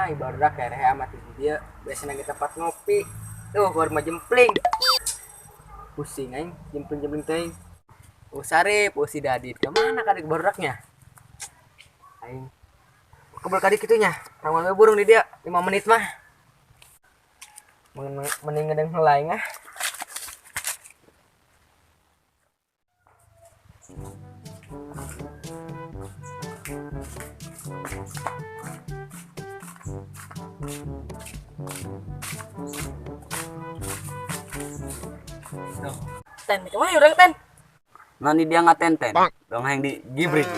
Mana ibarat kayak amat di dia biasanya di tempat ngopi. Tuh keluar mah jempling. Pusing aing jempling-jempling teh. Oh Sarip, oh si Dadit. Kemana kadek baruraknya? Aing kebel kadik itunya. Tanggung burung di dia 5 menit mah. Mending ngedeng heula aing ah. Ten, kemana urang ten? Nani dia ngatenten, dong hayang di gibrik.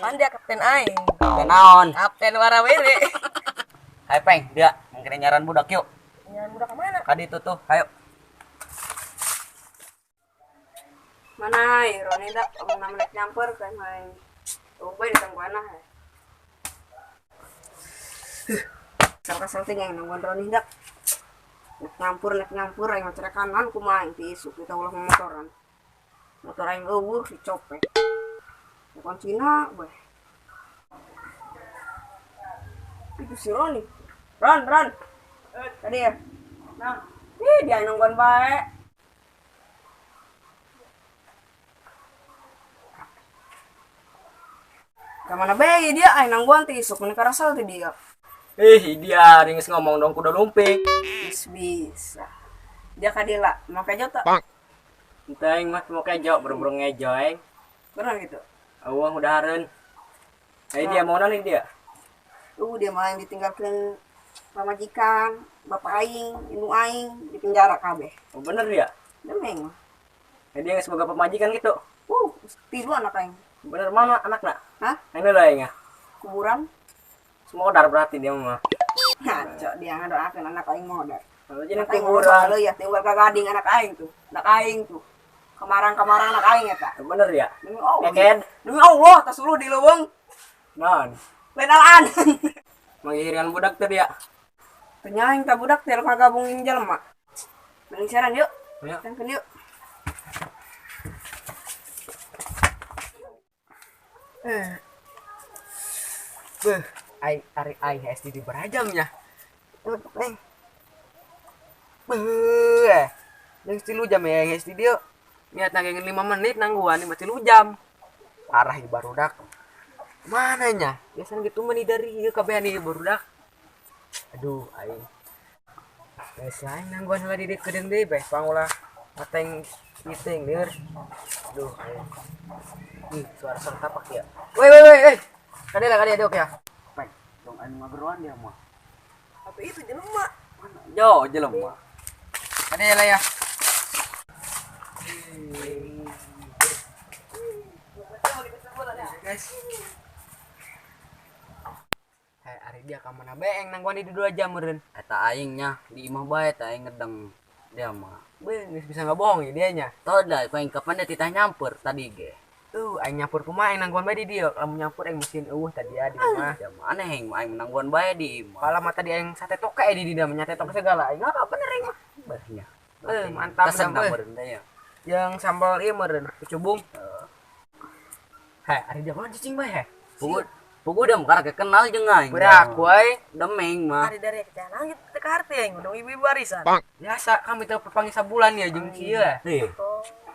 Pan dia kapten aing. Kapten naon? Kapten warawere. Hai peng, dia mungkin nyaran budak yuk. Nyaran budak kemana? Kadi itu tuh, ayo. Mana ai Roni dak omong namek nyamper kan aing. Ubay di tangguana he. Kesel-kesel teh yang nungguan Roni dak. Nek nyampur aing macara kanan kumaha aing ti isuk kita ulah motoran. Motor aing eueuh dicopet. Kuncina bae. Itu si Roni. Ron, Ron. Tadi ya. Nah, ih dia nungguan bae. Kamana bae dia aing nungguan ti isuk mun karasal ti dia. Ih, dia ringis ngomong dong kuda lumping. Bisa. Dia kadila, mau kejo tak? Entah aing mah mau kejo, buru-buru ngejo aing. Bener gitu. Awang udah haren. Eh dia mau nani dia? Dia malah yang ditinggalkan pamajikan, bapak aing, indung aing di penjara kabeh. Oh bener dia? Demeng. Eh dia sebagai pamajikan gitu. Tilu anak aing. Bener mana anakna? Hah? Ini lah aing ah. Kuburan. Modar berarti dia mah. Ngaco dia ngadoakeun anak aing modar. Kalau jadi kuburan. Kalau ya tinggal ka gading anak aing tuh. Anak aing tuh. Kemarang-kemarang anak aing eta. Bener ya? Demi Allah. Keken. Demi Allah tas lu di leuweung. Naon? Lain alaan. Menghiringan budak teh dia. Teu nyaing ka budak teh kagabungin jelema. Mending siaran yuk. Ayo. Tangkeun yuk. Beuh, aing ari aing SD di berajamnya. Beuh. Yang 3 jam ya yang SD dia. Niat nangengin 5 menit nangguan 5 jam. Parah ieu barudak. Mananya? Biasanya gitu mah dari ieu kabehan ieu barudak. Aduh aing. Geus lain nangguan heula di dieu kedeung deui beh pangulah mateng piting lieur. Aduh aing. Ih, suara-suara tapak ya. Woi woi woi, woi. Kade lah kade dok ya. Peng, dong aing ngageroan dia mah. Apa itu jelema? Yo, jelema. Kade lah ya. Guys. Hai, ari dia ka mana bae nangguan di 2 jam meureun. Eta aing nya di imah bae eta aing ngedeng dia mah. Beuh, geus bisa ngabohong ya dianya. Teu da, paling kapan dia titah nyamper tadi ge. Tuh, aing nyampur kumaha aing nangguan bae di dieu. Lamun nyampur aing mesin eueuh tadi ya di imah. Ya mah aneh aing aing nangguan bae di imah. Pala mah tadi aing sate toke di dieu mah nyate toke segala. Aing apa bener aing mah. Bah nya. Mantap dah meureun teh ya. Yang sambal ieu meureun kecubung. Heh, ari dia mah cicing bae heh. Pugu pugu dia mah karek kenal jeung aing. Berak wae demeng mah. Ari dari kecanang gitu teh karti aing ngundang ibu-ibu arisan. Biasa kami teh pepanggih sabulan ya jeung si ieu. Heh.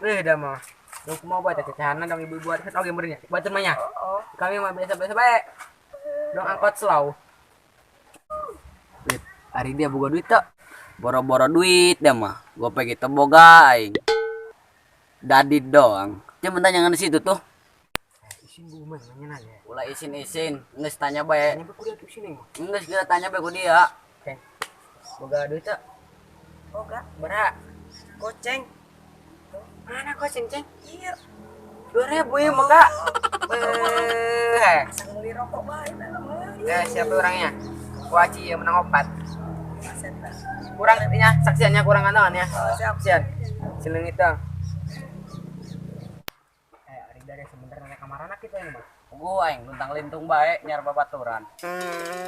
Eh dah mah. Dong kumaha bae teh cecahana dong ibu-ibu arisan oge meureun nya. Batur mah nya. Kami mah biasa-biasa bae. Dong angkot slow. Duit. Ari dia boga duit teu? Boro-boro duit dia mah. Gope gitu boga aing. Dadi doang. Cuma tanya di situ tuh. Isin bu mah nanya nanya. Ulah isin-isin, geus tanya bae. Tanya bae ku dia tuh isin mah. Geus kita tanya bae ku dia. Oke. Boga duit teu? Boga. Berapa? Goceng. Mana goceng, Ceng? Iya. 2000 ya mangga. Beuh. Asal beli rokok bae mah. Ya, siapa orangnya? Kuaci yang menang 4. Kurang intinya saksiannya kurang kantongan ya. Siap. Saksian. Sileung itu. Ari dari sebentar nanya kamar anak itu yang mah. Pugu aing luntang-lintung bae nyar babaturan.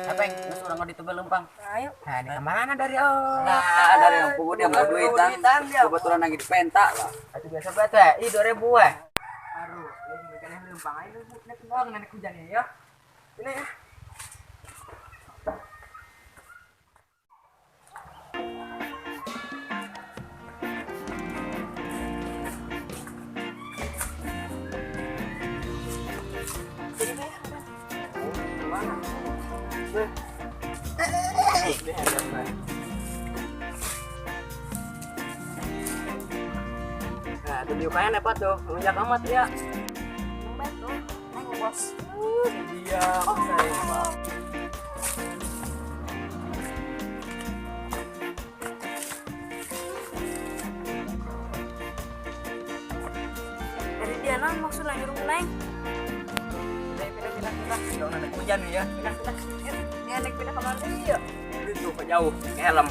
Apa yang geus urang di tebel lempang? Ayo. Nah, di kamar dari oh. Nah, dari yang pugu dia mau duitan. Babaturan lagi dipenta lah. Itu biasa bae teh. Ih 2000 eh. Aduh, ini kan lempang aing nek doang nek hujan ya. Ini ya. Nah, tunjukannya apa tuh? Lonjak amat ya. Tumben tuh. Aing bos. Iya, saya. Dari dia naon maksudna nyuruh neng. Pindah, pindah, pindah, pindah. Jangan ada hujan nih ya. Pindah, pindah. Dia naik pindah ke mana ya? Itu ke jauh, ke helm.